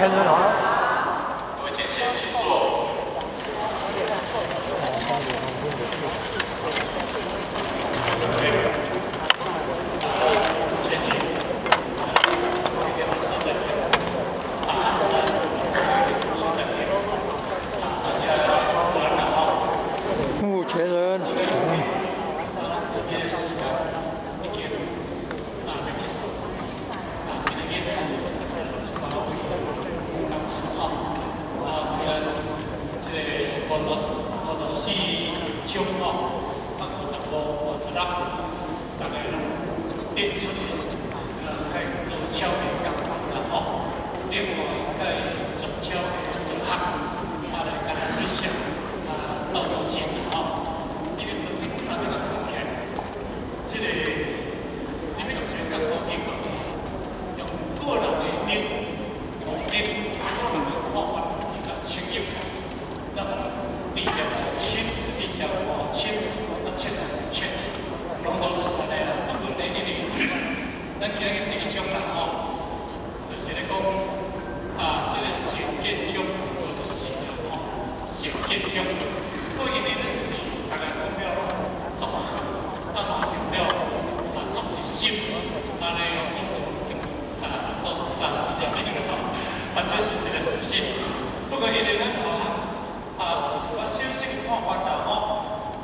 前人好。各位前贤，請坐。目前人。 点出来，该做超的工啦吼。另外，该做超的同学，来共咱分享道德经吼。伊个道经咱个讲起来，这个你欲用啥角度去讲？用个人的能力、个人的看法去共切入。那么直接切，直接切，切切，攏总是按呢啦。不过呢，因为咱今日第一种人吼，就是咧讲这个善见中无就是啦吼，善见中。过因为咱是逐个讲了足好，嘛用了足一心，按呢讲一做这是一个事实。不过因為咱吼有一寡小小的看法啦吼，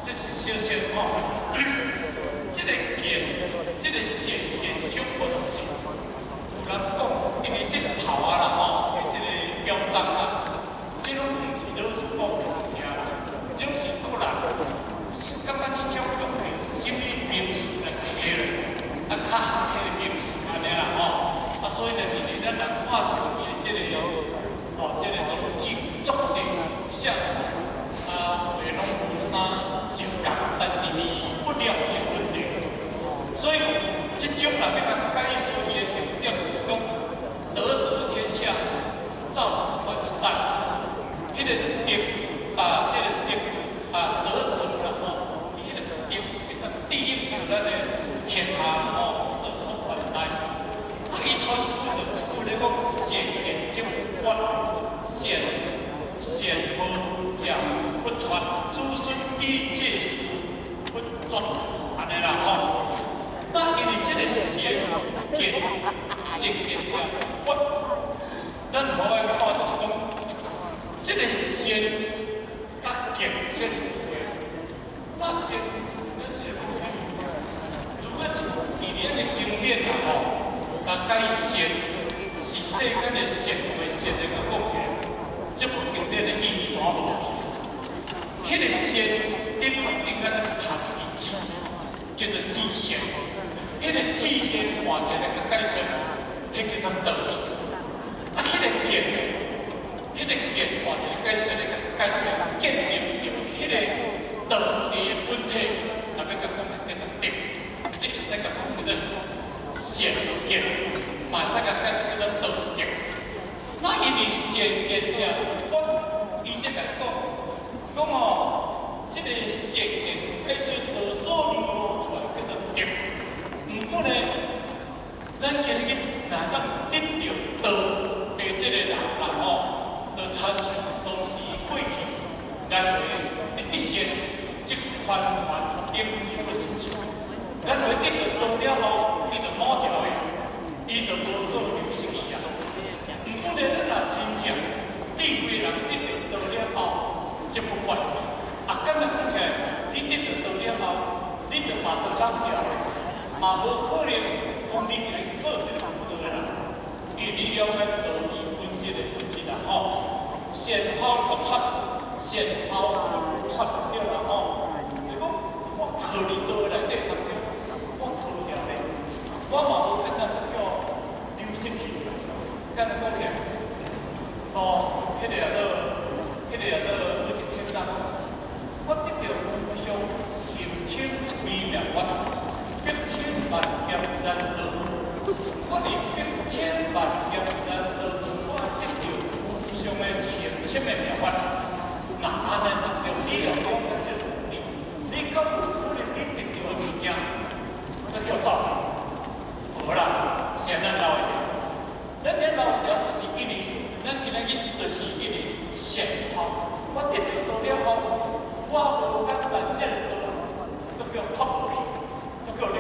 這是小小的看法。這個見，這個善見中無就是。有人講，因為這個頭啊啦吼，的這個標章啦，這攏毋是老師講的物件啦，這攏是個人感覺這種用的什麼名詞來提落，較合彼個名詞按呢啦吼。所以呢，因為咱人看著伊的這個哦，這個手指足濟寫出來，話攏無啥相仝，但是伊不了伊的問題。所以這種人欲共解說伊的重點就是講，德澤天下，造福萬代。彼個德這個德德澤啦吼，伊彼個德會當對應著咱的天下吼，造福萬代。伊頭一句就一句咧講，善見終不善善無者不脫，子孫以這事不絕，按呢啦吼。那因為這個善見善見者不，咱好愛看就是講，這個善佮見先會，那善咱是咧講啥物？如果是語言的經典啦吼，共解善是世間的善為善來共講起來，這部經典的意義怎無去？彼個善頂面應該閣插一支字，叫做至善。彼個至善換一個來共解說，彼叫做道。彼個見呢？彼個見換一個解說來共解說，建立著彼個道伊的本體，若欲共講叫做德，這會使共講叫做善見，嘛會使共解說叫做道德。那因為善見者不，伊這共講，講吼，這個善見解說道所流露出來叫做德。毋過呢，咱今日若當得著道的這個人啦吼，就親像當時過去，咱會得得善，則寬寬應是不是真？咱會得著道了後，伊就抹掉的，伊就無閣流失去啊。毋過呢，咱若真正智慧人得著道了後，則不管。簡單講起來，你得著道了後，你就把道放掉的，嘛無可能講你今日去做這個無道的人，因為你了解道伊本身的本質啦吼。善後不脫，善後不脫對啦吼。你講我脫離道內底當中，我脫掉咧，我嘛無簡單去予流失去。簡單講起來，哦，彼個叫做有一天當，我得著無上甚深微妙法，百千萬劫難遭遇。我佇百千萬劫難遭遇，我得著無上的甚深的妙法。若按呢當中，你又了解這個道理，你敢有可能你得著的物件，閣去予走？無啦，是按咱老會著。咱遐老會著是因為咱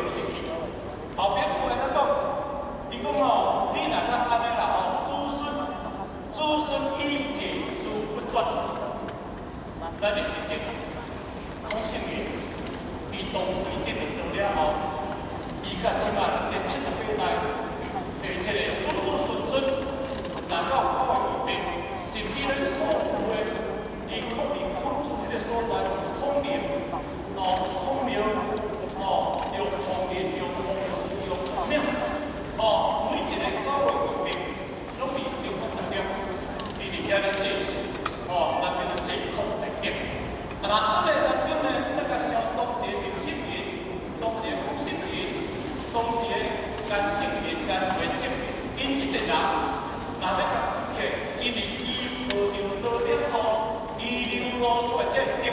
失去。後邊有人講，伊講吼，你若通按呢啦吼，子孫子孫以祭祀不絕。咱的其實孔聖人，伊當時得道了後，伊到這馬這個78代，所以這個子子孫孫若到教會裡面，甚至咱所有的，伊可能孔子這個所在，孔林，哦，孔廟，哦，有孔林，有孔有孔廟，哦，每一個教會裡面，攏佇中國當中，伊佇遐咧祭祀，哦，咱叫做祭孔來敬。啊，那按呢當中呢，咱共燒當時的劉聖人，當時的孔聖人，當時的顏聖人、顏回聖人，𪜶這個人，若欲共記，因為伊學著道了後，伊流露出來這個德，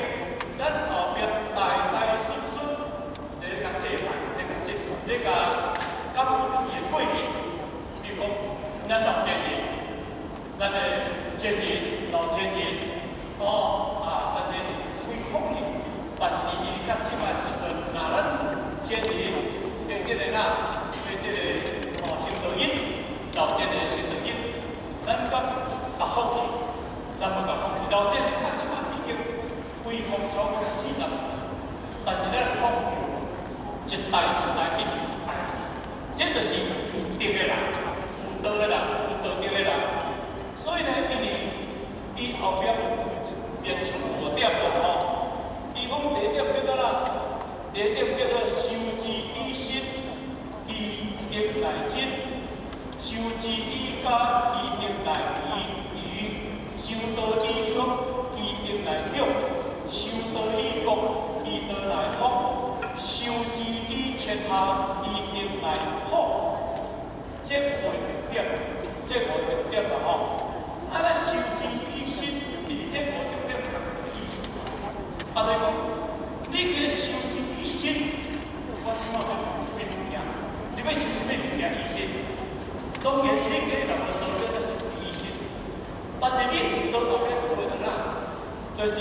咱後壁代代孫孫咧共祭拜，咧共祭，咧共感恩伊的過去。比如講，咱老前人，咱的前人、老前人，哦啊，咱的開空氣，但是伊較這擺時陣，若咱前人的這個啦，的這個哦，成道因，老前人成道因，咱敢共放棄，咱無共放棄。老前人較這擺已經歸空超過40年，但是咱講一代一代一直在，這就是有德的人，有道的人，有道德的人。所以呢，因為伊後壁有列出五點啦吼。伊講第一點叫做啦，第一點叫做修之以身，其德乃真；修之以家，其德乃餘；修道以鄉，其德乃長；修道以國，其德乃豐；修之以天下，其德乃普。這五個點，這五個點啦吼。啊，咱修之以身，伫這五個點共款的意思。啊，你講，你去咧修之以身，我這擺欲講啥物物件？你欲修啥物物件以身？當然，你今日若無道叫做修之以身，但是你有道後壁句話就哪？就是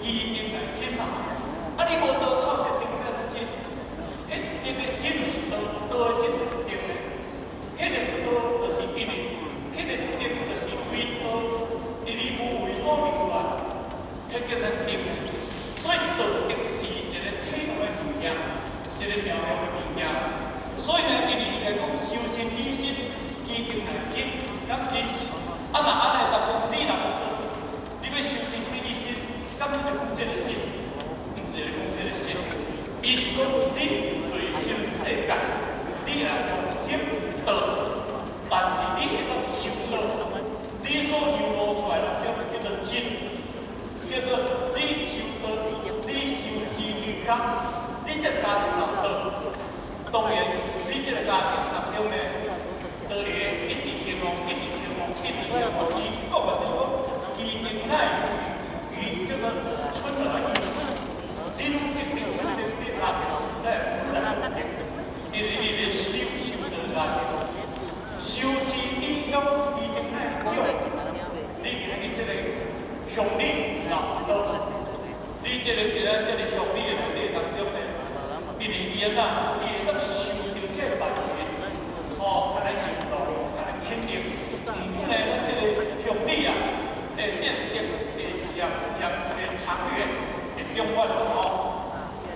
其德乃真嘛。啊，你無道靠這德叫做真，彼德的真是道，道的真就是德的。彼個道就是因為，彼個德就是為道，因為無為所立出來，彼叫做德。所以道德是一個體用的物件，一個妙用的物件。所以呢，因為伊來講修身以身，其德乃真，敢是？啊，若按呢，逐講你若無道，你欲修持啥物以身？敢你就講這個心，毋是咧講這個心。伊是講你有內心世界，你若用心道，但是你會當修道，你所流露出來的叫做叫做真，叫做你修道，你修持以家，你這個家庭有道，當然你這個家庭當中呢，當然一直興旺，一直興旺，一直興旺。伊講的就是講，其德乃餘，叫做春而已。你愈積德，積德，你家庭才會愈來愈德。因為你咧修修道家庭，修之以鄉，其德乃長。你今仔日這個鄉里老道，你這個今仔這個鄉里的內底當中呢，因為伊安怎，伊會當受到這個萬民，哦，共咱認同，共咱肯定。毋過呢，咱這個鄉里啊，欸，這個德會漸漸會長遠，會長遠吼。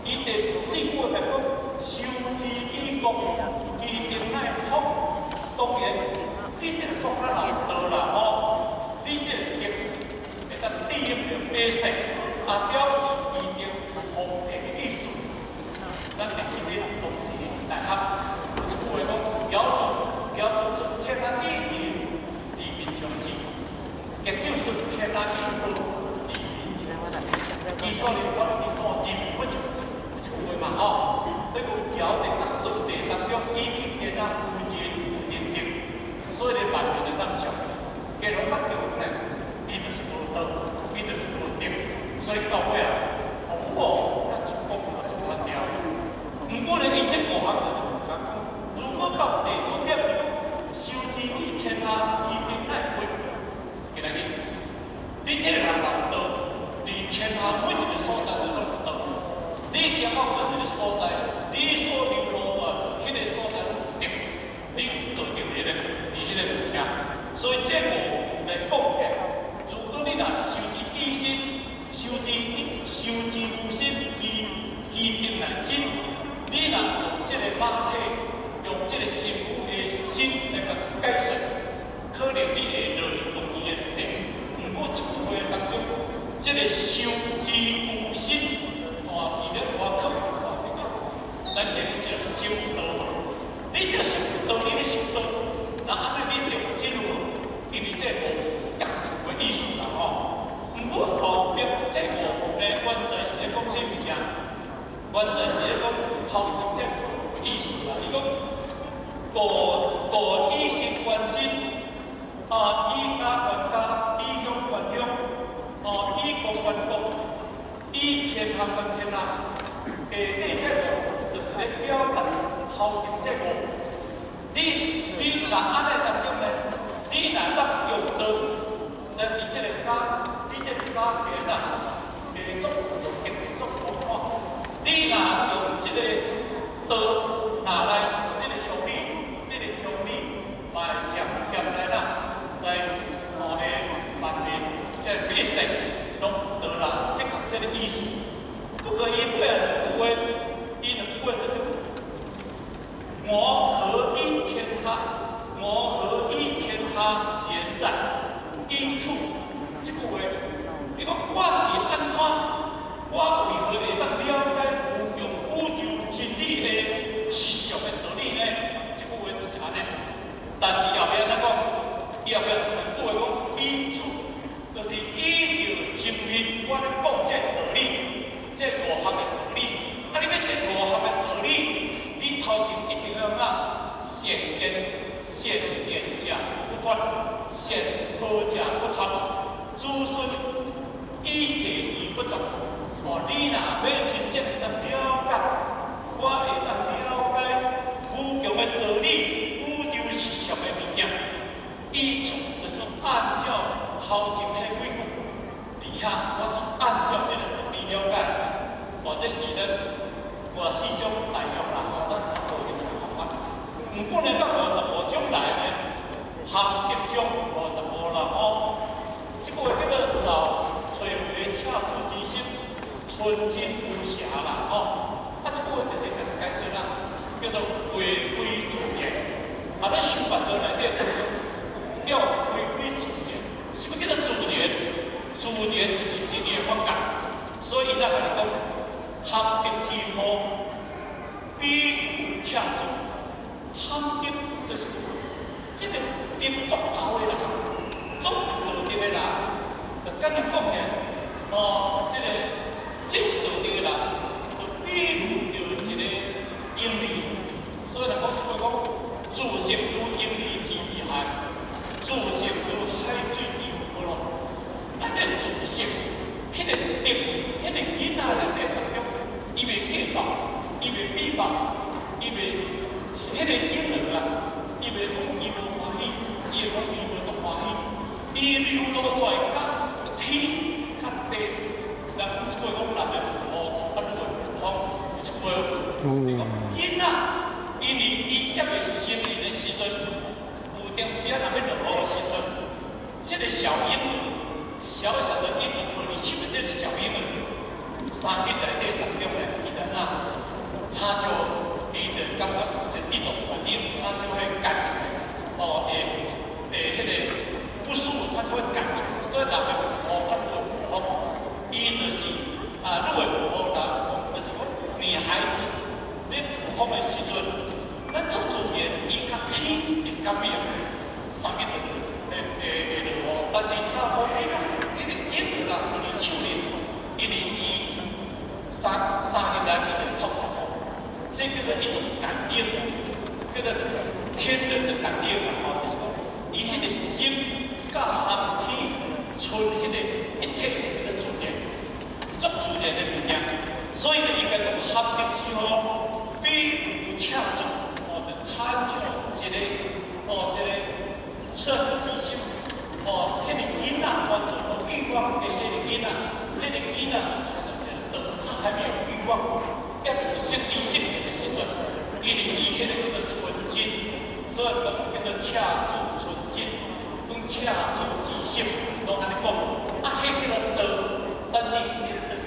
伊第四句話講，修之以國，其德乃豐。當然，你這個國家若有道啦吼，你這個德會當利益著百姓，也表示伊定豐沛的意思。咱會記得當時大學有一句話講，堯舜堯舜順天下以仁，治民常治；桀紂順天下以暴，治民常治。伊所以講伊所治民不常治，有一句話嘛吼。那個堯佇個舜帝當中，已經變啊有仁有仁德，所以咧萬民會當受。假如捌著呢，伊就是無道，伊就是無德，所以到尾啊，父母哦，甲講就出掉。毋過呢，伊這五項就是講，如果到第五點，修之以天下，其德乃貴。今仔日，你這個人有道，佇天下每一個所在都攏有道。你行到各一個所在，你所流露出來，所以這五句來講起來，如果你若修持一心，修持一修持無心，其其定乃真，你若用這個肉體，用這個身軀的心來共解說，可能你會落入問題的內底。毋過這句話當中，這個修持無心，哦，伊咧外口看這個，咱今日這個修道，你這個修道，你咧修道，那按呢你就有進入無？因為這無仝一個意思啦吼。毋過後壁這五句呢，原在是咧講啥物件？原在是咧講頭前這五句意思啦。伊講故故以心觀心，啊，以家觀家，以鄉觀鄉，哦，以國觀國，以天下觀天下。下底這五就是咧表達頭前這五。你若按呢當中呢，你若當用道，咱佇這個家，你這個家變啊，會足會足豐滿。你若用這個道拿來這個鄉里，這個鄉里來漸漸來啦，來哦會慢慢這個變色，攏得啦，這個這個意思。不過伊尾仔兩句話，伊兩句話就是我何以天下，我何以天下言哉？以處這句話，伊講我是按怎？我為何會當了解無窮宇宙真理的實相的道理呢？這句話就是按呢。但是後壁怎講？伊後壁兩句話講以處，就是依著前面我咧講這個道理，這五項的道理。啊，你欲這五項的道理，你頭前一定要哪善見，善見者不惑，善好者不貪，諸孫以這而不雜。哦，你若欲真正會當了解，我會當了解無窮的道理，宇宙實相的物件，以處就是按照頭前彼幾句，佇遐我是按照這個道理了解。哦，這是咱54種內容啦，吼，咱個人的看法。毋過呢，到55種來呢，含德種55啦，吼，這個叫做造揣回赤子之心，純真無瑕啦，吼。啊，這個就是解釋啦，叫做回歸自然。啊，咱修法道內底就是要回歸自然。什麼叫做自然？自然就是真理的法界。所以伊才共你講，含德之福，比有赤子。含德就是這個德足夠的人，足道德的人，就簡單講起來，哦，這個這道德的人，就比如著一個嬰兒。所以人講出來講，自性如嬰兒之遺害，自性如海水之無咯。咱的自性，彼個德，彼個囡仔內底當中，伊袂計較，伊袂比較，伊袂彼個嬰兒啊，伊袂講伊無歡喜，伊會講伊無足歡喜，伊流露出來佮天佮地，人講一句講男的有雨，啊女的有風，一句話，伊講囡仔，因為伊猶未成年的時陣，有當時啊，若欲落雨的時陣，這個小嬰兒，小小的嬰兒抱佇手的這個小嬰兒，三更內底當中呢，伊就哪，他就伊就感覺有一種反應，他就會感覺，哦，會會彼個不舒服，他就會感覺。所以男的有雨，啊女的有風，伊就是啊，女的有雨，人講就是講女孩子咧抱風的時陣，咱足自然，伊佮天會感應，三更就會會會落雨。但是查某囡仔，彼個嬰兒啦，佇手裡，因為伊三三日來伊就會痛落雨，這叫做一種感應，叫做天人的感應啦，吼，就是講伊彼個心佮含天剩彼個一體叫做自然，足自然的物件。所以呢，應該講含德之後，比如赤子，哦，就親像一個哦，這個赤子之心，哦，彼個囡仔完全無欲望的彼個囡仔，彼個囡仔就是親像一個道，他還沒有欲望，猶未失去性命的時陣，因為伊彼個叫做純真，所以講叫做赤子純真。講赤子之心，攏按呢講。啊，彼叫做道，但是彼个就是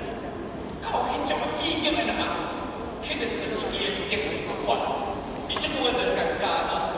較有彼種意境的人啊，彼个就是伊的德的主管。伊這句話就共教講，